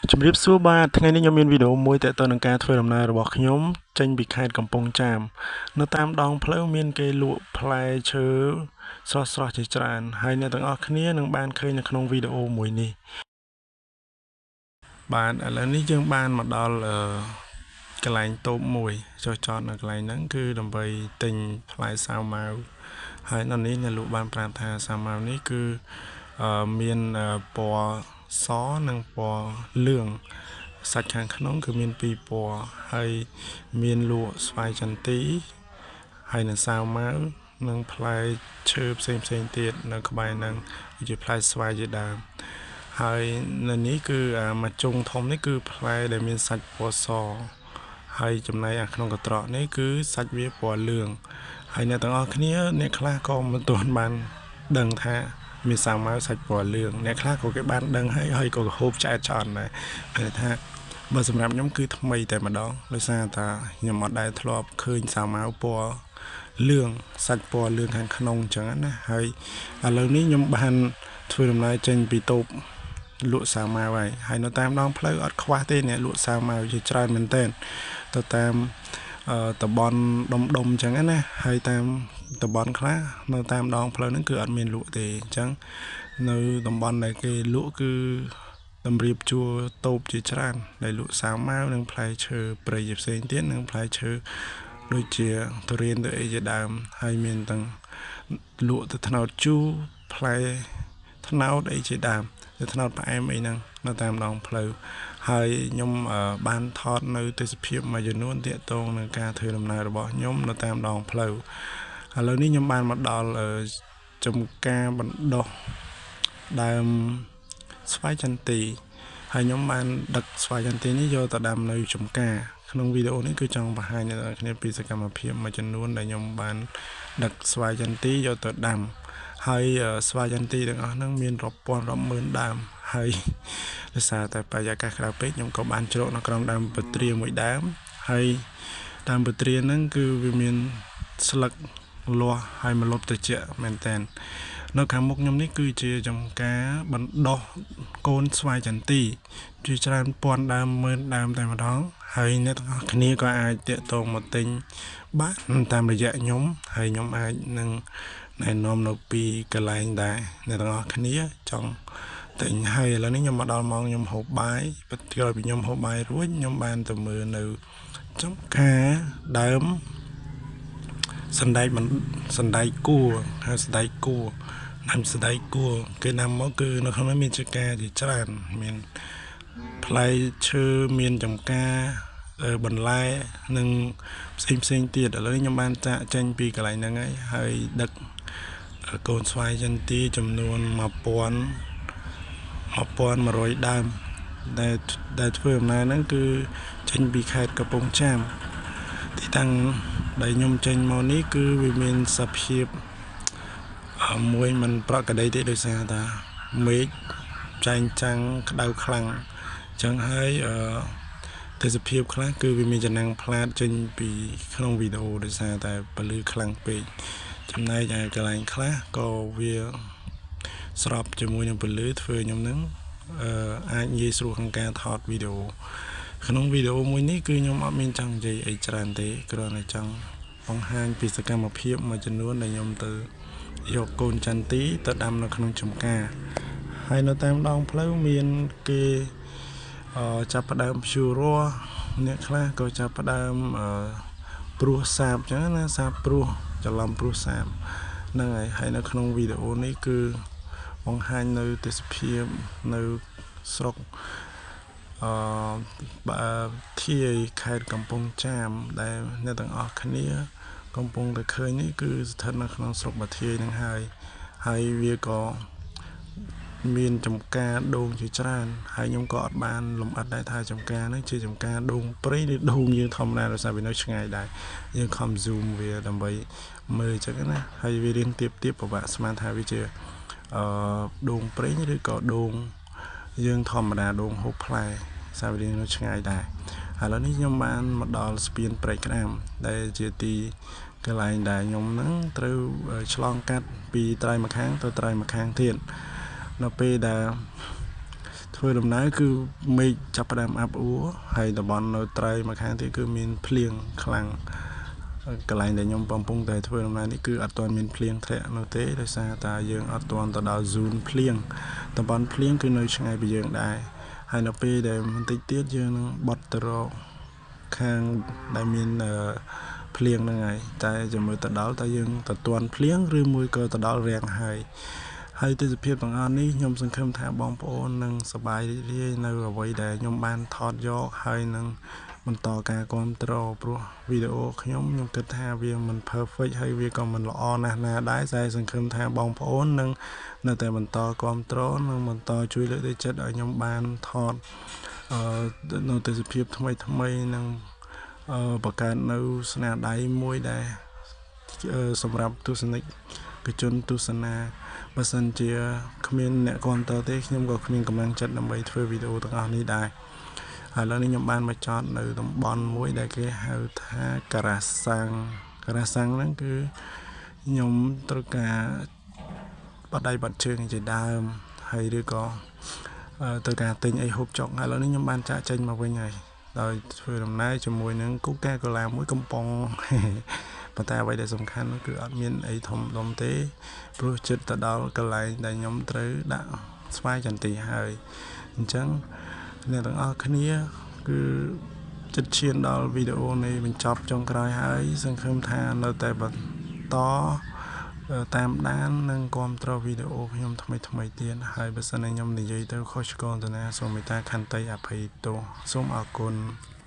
ជំរាបសួរបាទថ្ងៃនេះខ្ញុំមានវីដេអូមួយទាក់ទងនឹងការធ្វើដំណើររបស់ខ្ញុំចេញពីខេត្តកំពង់ចាមនៅតាមដងផ្លូវមានគេលក់ផ្លែឈើស្រស់ៗជាច្រើនហើយអ្នកទាំងអស់គ្នានឹងបានឃើញនៅក្នុងវីដេអូមួយនេះបាទឥឡូវនេះយើងបានមកដល់កន្លែងតូបមួយចុះចតនៅកន្លែងហ្នឹងគឺដើម្បីទិញផ្លែសាវម៉ាវហើយនៅនេះអ្នកលក់បានប្រាប់ថាសាវម៉ាវនេះគឺមានពណ៌សនិងពណ៌លឿងសាច់ខាងក្នុងគឺមានពីរពណ៌ហើយមានលក់ស្វាយចន្ទីហើយនិងសាវម៉ាវនិងផ្លែឈើផ្សេងផ្សេងទៀតនៅក្បែរហ្នឹងដូចជាផ្លែស្វាយជាដើមហើយនៅនេះគឺមួយជុងធំនេះគឺផ្លែដែលមានសាច់ពណ៌សហើយចំណែកអាក្នុងកន្ត្រកនេះគឺសាច់វាពណ៌លឿងហើយអ្នកទាំងអស់គ្នាអ្នកខ្លះក៏មិនទាន់បានដឹងថាមានសាវម៉ាវសាច់ពណ៌លឿងអ្នកខ្លះក៏គេបានដឹងហើយក៏ហូបឆ្អែតឆ្អន់ដែរគេថាបើសម្រាប់ខ្ញុំគឺថ្មីតែម្ដងដោយសារតែខ្ញុំអត់ដែលធ្លាប់ឃើញសាវម៉ាវពណ៌លឿងសាច់ពណ៌លឿងខាងក្នុងអញ្ចឹងណាហើយឥឡូវនេះខ្ញុំបានធ្វើដំណើរចេញពីតូបលក់សាវម៉ាវហើយនៅតាមដងផ្លូវអត់ខ្វះទេអ្នកលក់សាវម៉ាវជាច្រើនមែនទែនទៅតាមតំបន់ដុំដុំអញ្ចឹងណាហើយតាមតំបន់ខ្លះនៅតាមដងផ្លូវហ្នឹងគឺអត់មានលក់ទេអញ្ចឹងនៅតំបន់ដែលគេលក់គឺតម្រៀបជួរតូបជាច្រើនដែលលក់សាវម៉ាវនិងផ្លែឈើព្រៃផ្សេងទៀតនិងផ្លែឈើដូចជាទុរៀនទៅអីជាដើមហើយមានទាំងលក់ទៅត្នោតជូរផ្លែត្នោតអីជាដើមទៅត្នោតផ្អែមអីហ្នឹងនៅតាមដងផ្លូវហើយខ្ញុំបានថតនៅទេសភាពមួយចំនួនទាក់ទងនឹងការធ្វើដំណើររបស់ខ្ញុំនៅតាមដងផ្លូវឥឡូវនេះខ្ញុំបានមកដល់ចំការបណ្ដុះដើមស្វាយចន្ទីហើយខ្ញុំបានដឹកស្វាយចន្ទីនេះយកទៅដាំនៅចំការក្នុងវីដេអូនេះគឺចង់បង្ហាញអ្នកនរគ្នាពីសកម្មភាពមួយចំនួនដែលខ្ញុំបានដឹកស្វាយចន្ទីយកទៅដាំហើយស្វាយចន្ទីទាំងអស់ហ្នឹងមានរាប់ពាន់រាប់ម៉ឺនដើមហើយដោយសារតែបរិយាកាសក្តៅពេកខ្ញុំក៏បានជ្រកនៅក្រោមដើមពទ្រាមួយដើមហើយដើមពទ្រាហ្នឹងគឺវាមានស្លឹកលាស់ហើយម្លប់ត្រជាក់មែនតើនៅខាងមុខខ្ញុំនេះគឺជាចំការបណ្ដុះកូនស្វាយចន្ទីជាច្រើនពាន់ដើមម៉ឺនដើមតែម្ដងហើយអ្នកទាំងអស់គ្នាក៏អាចទាក់ទងមកទិញបានតាមរយៈខ្ញុំហើយខ្ញុំអាចនឹងណែនាំនៅពីកន្លែងដែរអ្នកទាំងអស់គ្នាចង់ទិញហើយឥឡូវនេះខ្ញុំមកដល់ម៉ោងខ្ញុំហូបបាយក្រោយពីខ្ញុំហូបបាយរួចខ្ញុំបានទៅមើលនៅចំការដើមសណ្ដែកគួរហើយសណ្ដែកគួរដើមសណ្ដែកគួរគេណាំមកគឺនៅក្នុងនោះមានជាការជាច្រើនមានផ្លែឈើមានចំការបន្លែនិងផ្សេងផ្សេងទៀតឥឡូវនេះខ្ញុំបានចាក់ចេញពីកន្លែងហ្នឹងហើយដឹកកូនស្វាយចន្ទីចំនួន1100ដើមដែលធ្វើដំណើរហ្នឹងគឺចេញពីខេត្តកំពង់ចាមទីតាំងដែលខ្ញុំចេញមកនេះគឺវាមានសភាពមួយមិនប្រក្រតីទេដោយសារថាមេឃចែងចាំងក្តៅខ្លាំងអញ្ចឹងហើយទេសភាពខ្លះគឺវាមានចំណាំងផ្លាតចេញពីក្នុងវីដេអូដោយសារតែពលឺខ្លាំងពេកចំណែកឯកន្លែងខ្លះក៏វាស្របជាមួយនឹងពលឺធ្វើខ្ញុំនឹងអាចងាយស្រួលក្នុងការថតវីដេអូក្នុងវីដេអូមួយនេះគឺខ្ញុំអត់មានចង់និយាយអីច្រើនទេគ្រាន់តែចង់បង្ហាញពីសកម្មភាពមួយចំនួនដែលខ្ញុំទៅយកកូនចន្ទីទៅដាំនៅក្នុងចំការហើយនៅតាមដងផ្លូវមានគេចាប់ផ្ដើមភ្ជួររាស់អ្នកខ្លះក៏ចាប់ផ្ដើមព្រោះសាបអញ្ចឹងណាសាបព្រោះច្រឡំព្រោះសាបហ្នឹងហើយហើយនៅក្នុងវីដេអូនេះគឺបង្ហាញនៅទេសភាពនៅស្រុកធាយខេត្តកំពង់ចាមដែលអ្នកទាំងអស់គ្នាកំពុងតែឃើញនេះគឺស្ថិតនៅក្នុងស្រុកបាធាយហ្នឹងហើយហើយវាក៏មានចំការដូងជាច្រើនហើយខ្ញុំក៏អត់បានលម្អិតដែរថាចំការហ្នឹងជាចំការដូងព្រៃឬដូងយើងធម្មតាដោយសារវានៅឆ្ងាយដែរយើងខំ zoom វាដើម្បីមើលអញ្ចឹងណាហើយវារៀងទៀបទៀបពិបាកស្មានថាវាជាដូងព្រៃឬក៏ដូងយើងធម្មតាដូងហូបផ្លែសារវារៀងនៅឆ្ងាយដែរឥឡូវនេះខ្ញុំបានមកដល់ស្ពានព្រែកក្តាមដែលជាទីកន្លែងដែលខ្ញុំហ្នឹងត្រូវឆ្លងកាត់ពីត្រៃម្ខាងទៅត្រៃម្ខាងទៀតនៅពេលដែល ធ្វើដំណើរគឺមេឃចាប់ផ្ដើមអាប់អួរហើយតំបន់នៅត្រៃមកខាងទៀតគឺមានភ្លៀងខ្លាំងកន្លែងដែលខ្ញុំកំពុងតែធ្វើដំណើរនេះគឺអត់ទាន់មានភ្លៀងធ្លាក់នោះទេដោយសារតែយើងអត់ទាន់ទៅដល់ zone ភ្លៀងតំបន់ភ្លៀងគឺនៅឆ្ងាយពីយើងដែរហើយនៅពេលដែលបន្តិចទៀតយើងនឹងបត់ទៅរកខាងដែលមានភ្លៀងហ្នឹងហើយតែចាំមើលទៅដល់តើយើងទៅទាន់ភ្លៀងឬមួយក៏ទៅដល់រាំងហើយហើយទេសភាពទាំងអស់នេះខ្ញុំសង្ឃឹមថាបងប្អូននឹងសប្បាយរីករាយនៅអ្វីដែលខ្ញុំបានថតយកហើយនឹងបន្តការគ្រប់គ្រងព្រោះវីដេអូខ្ញុំខ្ញុំគិតថាវាមិន perfect ហើយវាក៏មិនល្អណាស់ណាដែរតែសង្ឃឹមថាបងប្អូននឹងនៅតែបន្តគ្រប់គ្រងនិងបន្តជួយលើកទឹកចិត្តឲ្យខ្ញុំបានថតនៅទេសភាពថ្មីថ្មីនិងបង្កើតនៅស្នាដៃមួយដែលសម្រាប់ទស្សនិកជនទស្សនាបើសិនជាគ្មានអ្នកគាំទ្រទេខ្ញុំក៏គ្មានកម្លាំងចិត្តដើម្បីធ្វើវីដេអូទាំងអស់នេះដែរឥឡូវនេះខ្ញុំបានមកចតនៅតំបន់មួយដែលគេហៅថាការ៉ាសាំងការ៉ាសាំងហ្នឹងគឺខ្ញុំត្រូវការបត់ដៃបត់ជើងជាដើមហើយឬក៏ត្រូវការទិញអីហូបចុកឥឡូវនេះខ្ញុំបានចាក់ចេញមកវិញហើយដោយធ្វើដំណើរជាមួយនឹងកូកាកូឡាមួយកំប៉ុងប៉ុន្តែអ្វីដែលសំខាន់នោះគឺអត់មានអីធំដុំទេព្រោះចិត្តទៅដល់កន្លែងដែលខ្ញុំត្រូវដាក់ស្វាយចន្ទីហើយអញ្ចឹងអ្នកទាំងអស់គ្នាគឺចិត្តឈានដល់វីដេអូនៃបញ្ចប់ចុងក្រោយហើយសង្ឃឹមថានៅតែបន្តតាមដាននិងគាំទ្រវីដេអូខ្ញុំថ្មីថ្មីទៀតហើយបើសិនជាខ្ញុំនិយាយទៅខុសឆ្គងទៅណាសូមមេត្តាខន្តីអភ័យទោសសូមអរគុណ។